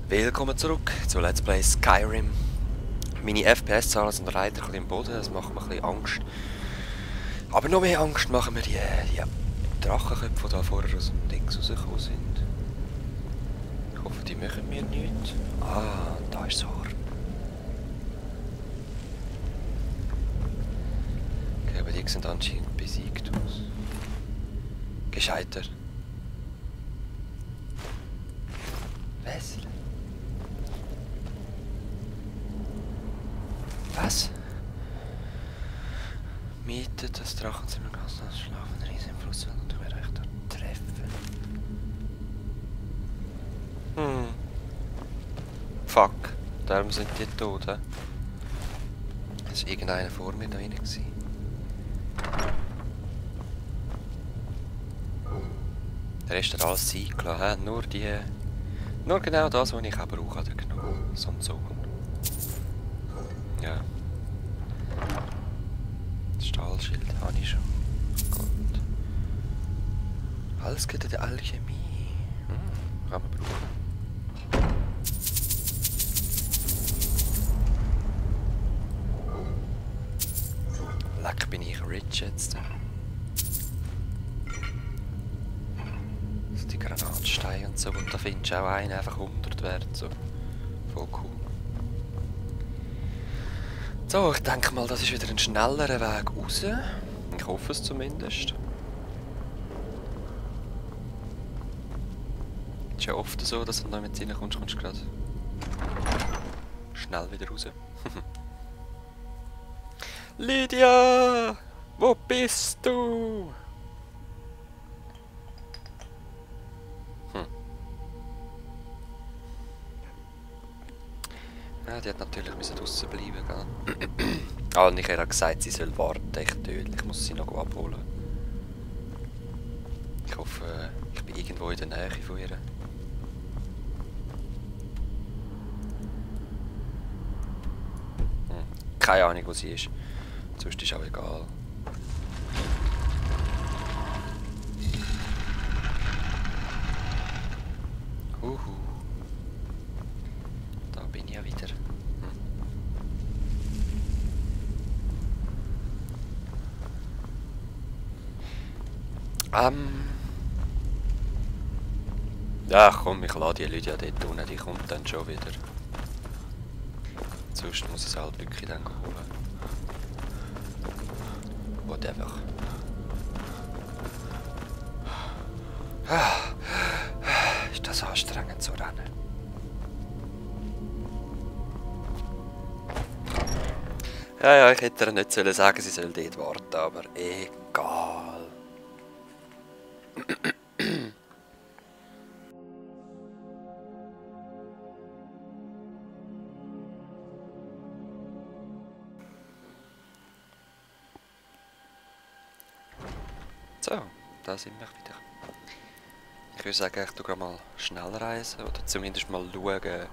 Willkommen zurück zu Let's Play Skyrim. Meine FPS-Zahlen sind leider ein bisschen im Boden, das macht mir ein bisschen Angst. Aber noch mehr Angst machen mir die Drachenköpfe, die da vorher aus dem Ding rausgekommen sind. Ich hoffe, die machen mir nichts. Ah, da ist das Horn. Okay, aber die sind anscheinend besiegt aus. Gescheitert. Was? Was? Mietet das Drachenzimmer ganz als schlafender Riese im Fluss und du wirst euch dort treffen. Fuck. Darum sind die tot, hä? Es war irgendeiner vor mir da rein gewesen. Der Rest hat alles sein gelassen, hä? Nur genau das, was ich auch brauche, hat er genommen. So ein Sohn. Ja. Das Stahlschild habe ich schon. Gott. Alles geht in der Alchemie. Kann man brauchen. Leck, bin ich rich jetzt. Also die Granatsteine und so, und da findest du auch einen einfach 100 wert. So. Voll cool. So, ich denke mal, das ist wieder ein schnellerer Weg raus. Ich hoffe es zumindest. Es ist ja oft so, dass du da mit reinkommst, kommst du gerade schnell wieder raus. Lydia! Wo bist du? Ja, die hat natürlich draussen bleiben gell? Ah, und ich habe gesagt, sie soll warten. Ich tödlich. Ich muss sie noch abholen. Ich hoffe, ich bin irgendwo in der Nähe von ihr. Keine Ahnung, wo sie ist. Sonst ist auch egal. Da bin ich ja wieder. Ja komm, ich lade die Leute ja dort unten, die kommt dann schon wieder. Sonst muss ich es halt wirklich dann holen. Whatever. Ist das anstrengend zu rennen? Ja, ich hätte ihr nicht sagen sollen, sie soll dort warten, aber egal. So, da sind wir wieder. Ich würde sagen, ich tue mal schnell reisen oder zumindest mal schauen,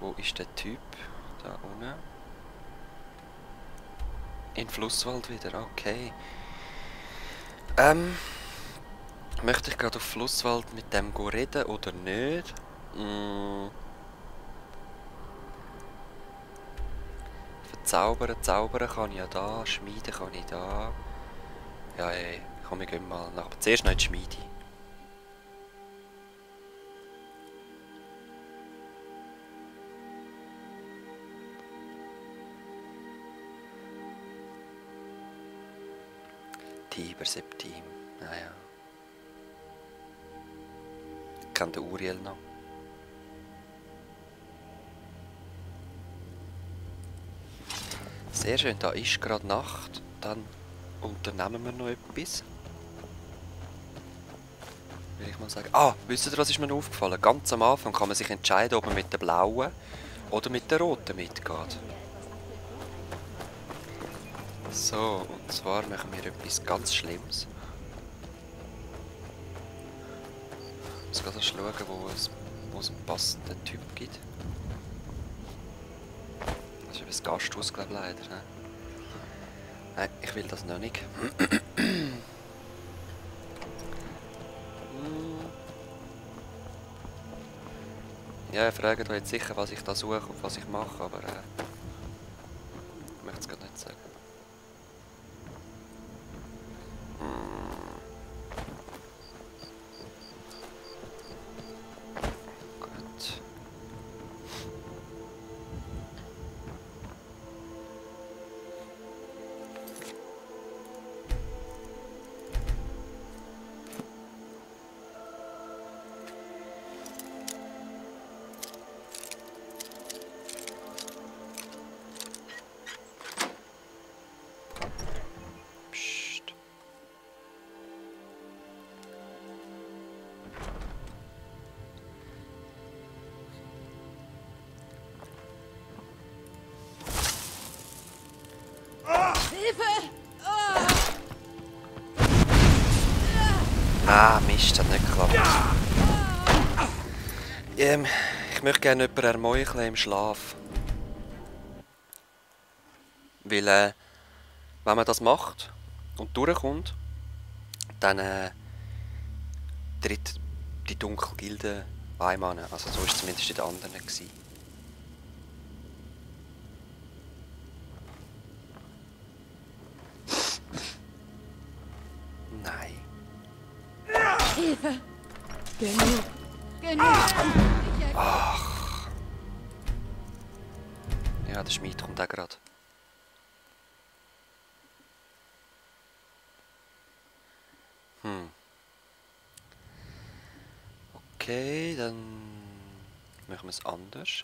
wo ist der Typ da unten. In Flusswald wieder, okay. Möchte ich gerade auf Flusswald mit dem reden oder nicht? Zaubern kann ich ja da, schmieden kann ich da. Ja, ey, komm, wir gehen mal nach. Aber zuerst noch in die Schmiede. Tiber Septim, naja. Ich kenne den Uriel noch. Sehr schön, da ist gerade Nacht. Dann unternehmen wir noch etwas. Will ich mal sagen. Ah, wisst ihr, was ist mir aufgefallen? Ganz am Anfang kann man sich entscheiden, ob man mit der blauen oder mit der roten mitgeht. So, und zwar machen wir etwas ganz Schlimmes. Ich muss gerade schauen, wo es einen passenden Typ gibt. Das ist eben das Gasthaus, glaube ich, leider. Ne? Nein, ich will das noch nicht. Ja, ihr fragt euch jetzt sicher, was ich da suche und was ich mache, aber ich möchte es gerade nicht sagen. Gut. Psst. Hilfe! Ah, Mist, hat nicht geklappt. Ich möchte gerne jemanden ermeucheln im Schlaf. Weil, wenn man das macht und durchkommt, dann tritt die Dunkelgilde einem an. Also so war es zumindest in den anderen gewesen. Nein. Hilfe! Genug! Genug! Ach. Ja, der Schmied kommt auch gerade. Okay, dann machen wir es anders.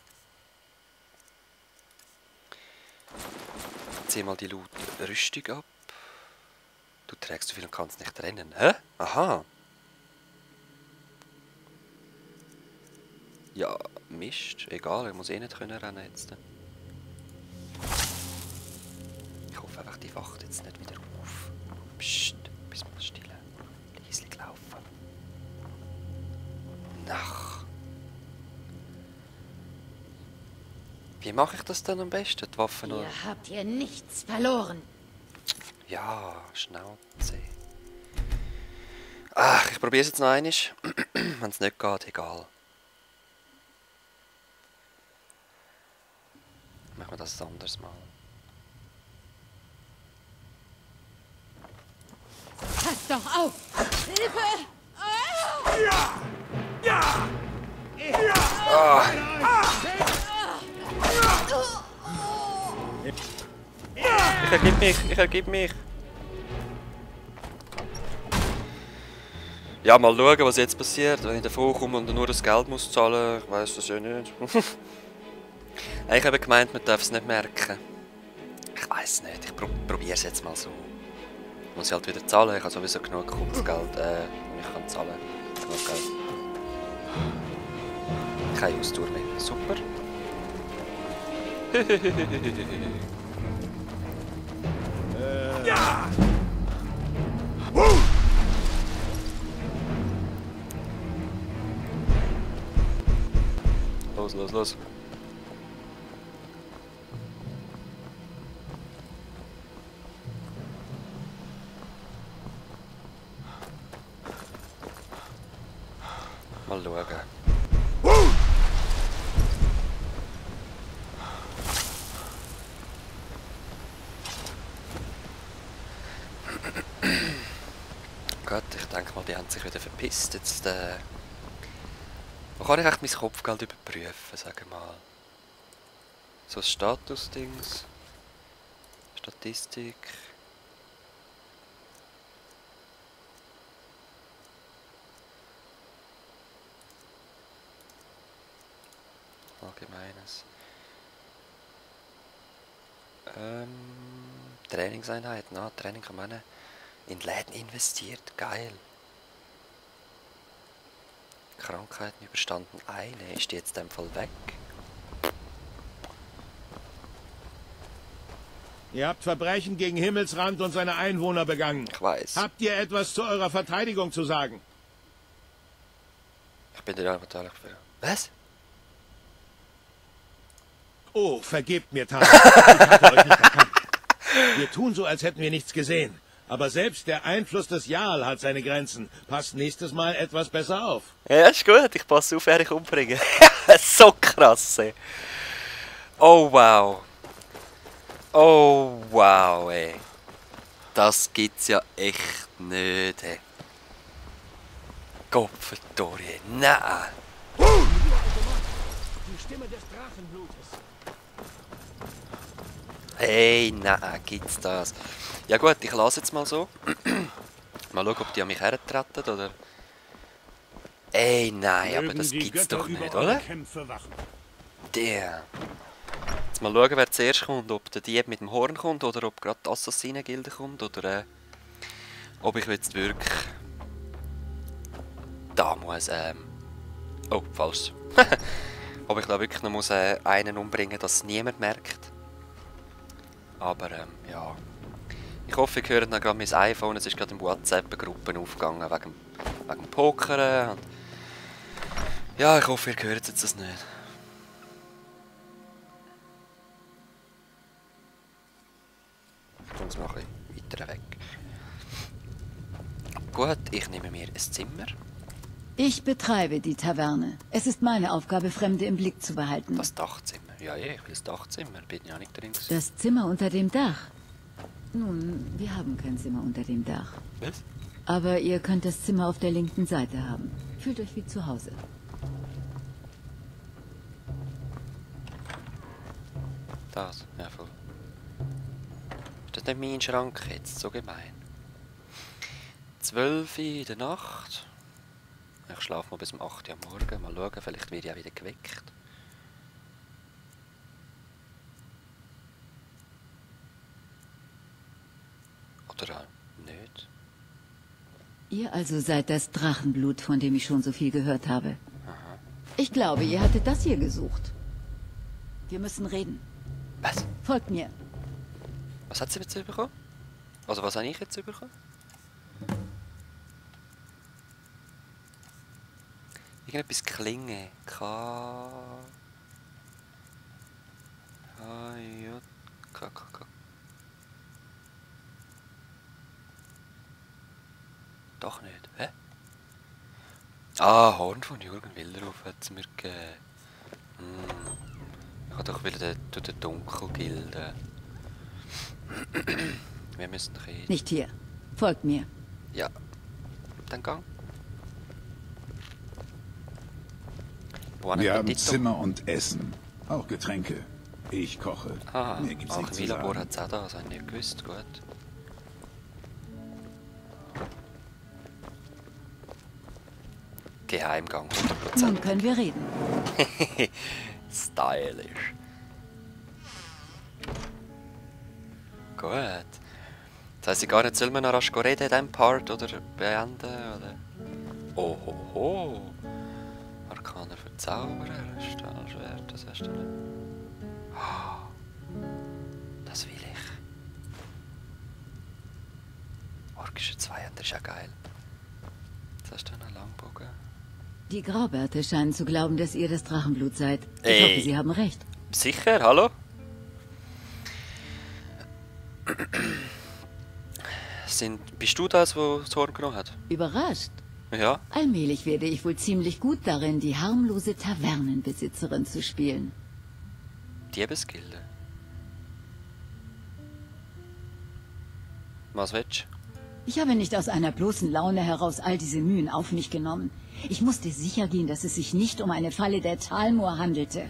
Zieh mal die laute Rüstung ab. Du trägst zu viel und kannst nicht rennen. Hä? Aha. Ja, Mist. Egal, ich muss eh nicht können rennen jetzt. Ich hoffe einfach, die wacht jetzt nicht wieder auf. Psst, bis wir still. Leislich laufen. Nach. Wie mache ich das denn am besten? Die Waffen oder? Ihr habt hier nichts verloren. Ja, Schnauze. Ach, ich probiere es jetzt noch einmal. Wenn es nicht geht, egal. Machen wir das ein anderes Mal. Pass doch auf! Hilfe! Ich ergib mich. Ja, mal schauen, was jetzt passiert, wenn ich davon komme und nur das Geld muss zahlen. Ich weiss das ja nicht. Ich habe gemeint, man darf es nicht merken. Ich weiss nicht, ich probiere es jetzt mal so. Muss ich halt wieder zahlen, ich habe sowieso genug Kurzgeld, ich kann zahlen. Genug Geld. Keine Austour mehr. Super. Ja! Los. Mal schauen. Gut, ich denke mal, die haben sich wieder verpisst. Jetzt, wo kann ich echt mein Kopfgeld überprüfen, sag mal. So ein Status-Dings. Statistik. Allgemeines. Trainingseinheiten. Training kann man in Läden investiert. Geil. Krankheiten überstanden. Eine. Ist die jetzt in dem Fall weg? Ihr habt Verbrechen gegen Himmelsrand und seine Einwohner begangen. Ich weiß. Habt ihr etwas zu eurer Verteidigung zu sagen? Ich bin dir einfach ehrlich für. Was? Oh, vergebt mir, Tante. Ich hatte euch nicht erkannt. Wir tun so, als hätten wir nichts gesehen. Aber selbst der Einfluss des Jarl hat seine Grenzen. Passt nächstes Mal etwas besser auf. Ja, ist gut. Ich passe auf, wer ich umbringe. So krass, ey. Oh wow. Oh wow, ey. Das gibt's ja echt nicht, ey. Gottverdorje, nein. Die Stimme des Drachenblutes. Hey, nein, gibt's das? Ja gut, ich lasse jetzt mal so. Mal schauen, ob die an mich hertreten, oder... Ey, nein, aber das gibt's doch nicht, oder? Der. Jetzt mal schauen, wer zuerst kommt, ob der Dieb mit dem Horn kommt, oder ob gerade die Assassinen-Gilde kommt, oder ob ich jetzt wirklich... Da muss, oh, falsch. Ob ich da wirklich noch muss, einen umbringen, dass es niemand merkt. Aber, ja. Ich hoffe, ihr hört noch gerade mein iPhone. Es ist gerade in WhatsApp-Gruppen aufgegangen wegen Pokern. Und ja, ich hoffe, ihr hört jetzt das nicht. Ich tue es noch ein bisschen weiter weg. Gut, ich nehme mir ein Zimmer. Ich betreibe die Taverne. Es ist meine Aufgabe, Fremde im Blick zu behalten. Das Dachzimmer. Ja, ich will das Dachzimmer. Bin ja nicht drin. Das Zimmer unter dem Dach. Nun, wir haben kein Zimmer unter dem Dach. Was? Aber ihr könnt das Zimmer auf der linken Seite haben. Fühlt euch wie zu Hause. Das? Ja, voll. Ist das nicht mein Schrank jetzt? So gemein. 12 Uhr in der Nacht. Ich schlafe mal bis um 8 Uhr am Morgen. Mal schauen, vielleicht werde ich auch wieder geweckt. Oder auch nicht. Ihr also seid das Drachenblut, von dem ich schon so viel gehört habe. Aha. Ich glaube, ihr hattet das hier gesucht. Wir müssen reden. Was? Folgt mir. Was hat sie jetzt bekommen? Also was habe ich jetzt bekommen? Irgendetwas klingen. K. Doch nicht, hä? Ah, Horn von Jürgen Wilderhoff hat es mir gegeben. Ich habe doch wieder durch den Dunkelgilde. Wir müssen reden. Nicht hier. Folgt mir. Ja. Dann gang. Wir haben Zimmer und Essen. Auch Getränke. Ich koche. Ah, Mir gibt's nichts zu Alchemielabor sagen. hat es auch da, das habe ich nicht gewusst. Gut. Geheimgang, 100%. Nun können wir reden. Stylisch. Gut. Das heisst, ich gar nicht, soll man noch rasch reden in diesem Part oder beenden? Oder? Oh ho ho. Arkaner für Zauberer, Stahlschwert, das hast du nicht. Oh, das will ich. Orkische Zweihänder ist ja geil. Jetzt hast du einen Langbogen. Die Graubärte scheinen zu glauben, dass ihr das Drachenblut seid. Ich Ey. hoffe, sie haben recht. Sicher, hallo? Bist du das, der das Horn genommen hat? Überrascht. Ja. Allmählich werde ich wohl ziemlich gut darin, die harmlose Tavernenbesitzerin zu spielen. Diebesgilde. Was willst du? Ich habe nicht aus einer bloßen Laune heraus all diese Mühen auf mich genommen. Ich musste sicher gehen, dass es sich nicht um eine Falle der Talmor handelte.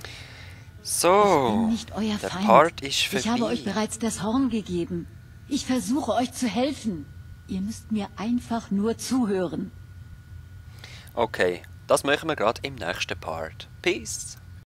Ich So, bin nicht euer der Feind. Part ist vorbei. Ich habe euch bereits das Horn gegeben. Ich versuche euch zu helfen. Ihr müsst mir einfach nur zuhören. Okay, das machen wir gerade im nächsten Part. Peace.